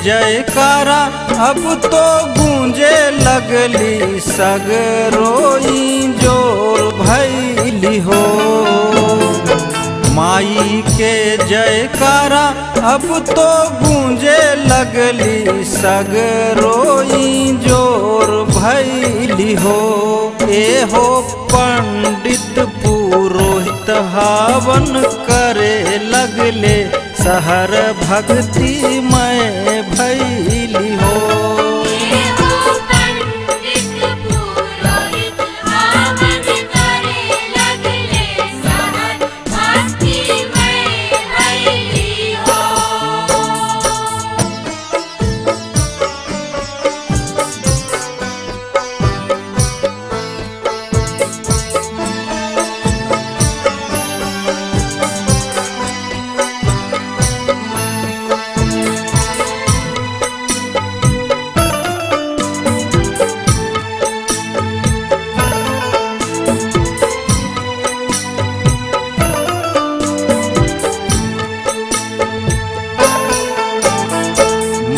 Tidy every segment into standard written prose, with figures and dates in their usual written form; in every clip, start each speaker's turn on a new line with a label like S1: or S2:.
S1: जयकारा अब तो गूंजे लगली सगरोई जोर भैली हो। माई के जयकारा अब तो गूंजे लगली सगरोई जोर भैली हो। ए हो पंडित पुरोहित हवन करे लगले सहर भक्ति मैं भैली हो।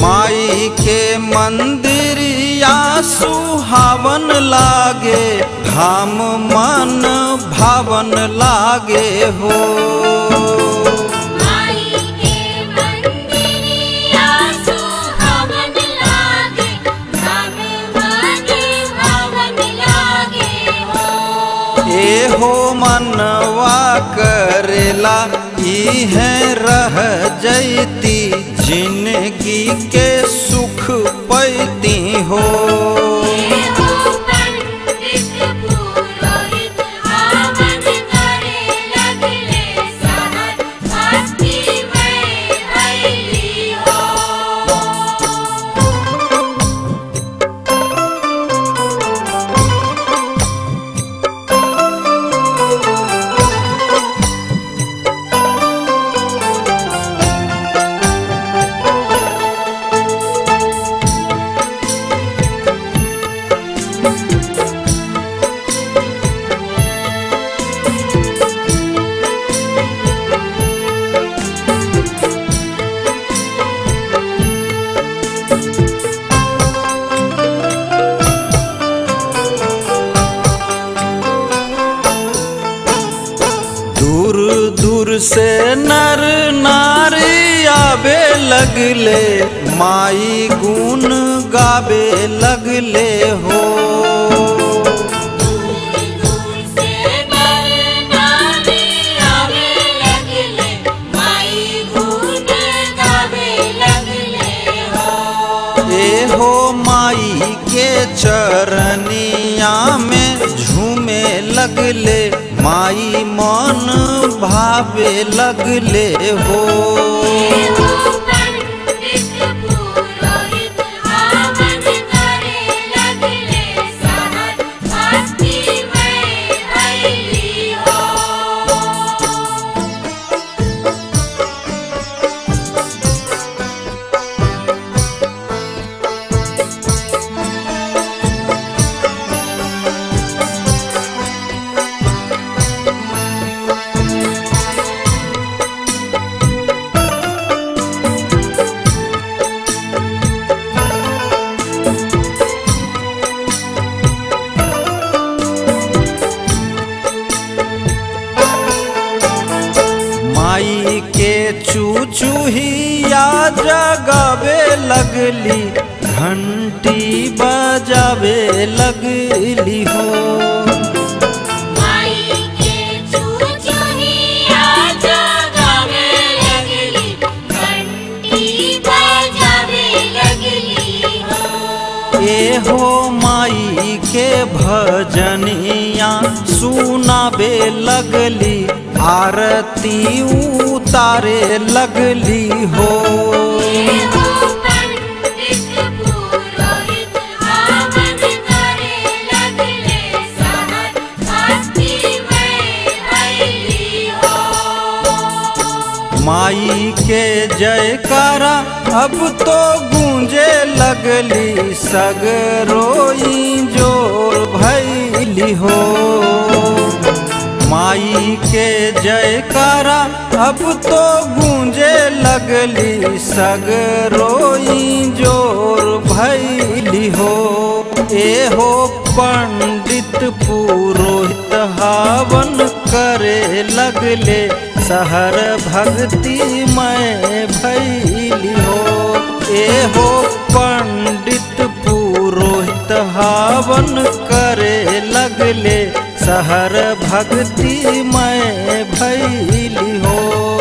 S1: माई के मंदिरिया सुहावन लागे धाम मन भावन लागे हो।
S2: माई के मंदिरिया सुहावन लागे धाम मन भावन लागे हो।
S1: ए हो मनवा करेला इहे रह जैती जिंदगी के सुख पैती हो। दूर दूर से नर नारी आवे लगले माई गुण गावे लगले हो।
S2: दूर दूर से नर नारी आवे लगले माई गुण गावे लगले हो।
S1: ए हो माई के चरनिया में झूमे लगले माई मन भावे लगले हो। माई के चूचूहिया जगावे लगली घंटी बजावे लगली हो।
S2: माई के चूचूहिया जगावे लगली घंटी बजावे लगली हो।
S1: ए हो माई के भजनिया सुनावे लगली आरती उतारे लगली हो। माई के जयकारा अब तो गूंजे लगली सगरोई जोर भैली हो। माई माई के जयकारा अब तो गूंजे लगली सगरोई जोर भैली हो। ए हो पंडित पुरोहित हवन करे लगले शहर भक्ति मैं भैली हो। ए हो पंडित पुरोहित हवन करे लगले शहर भक्ति मैं भैली हो।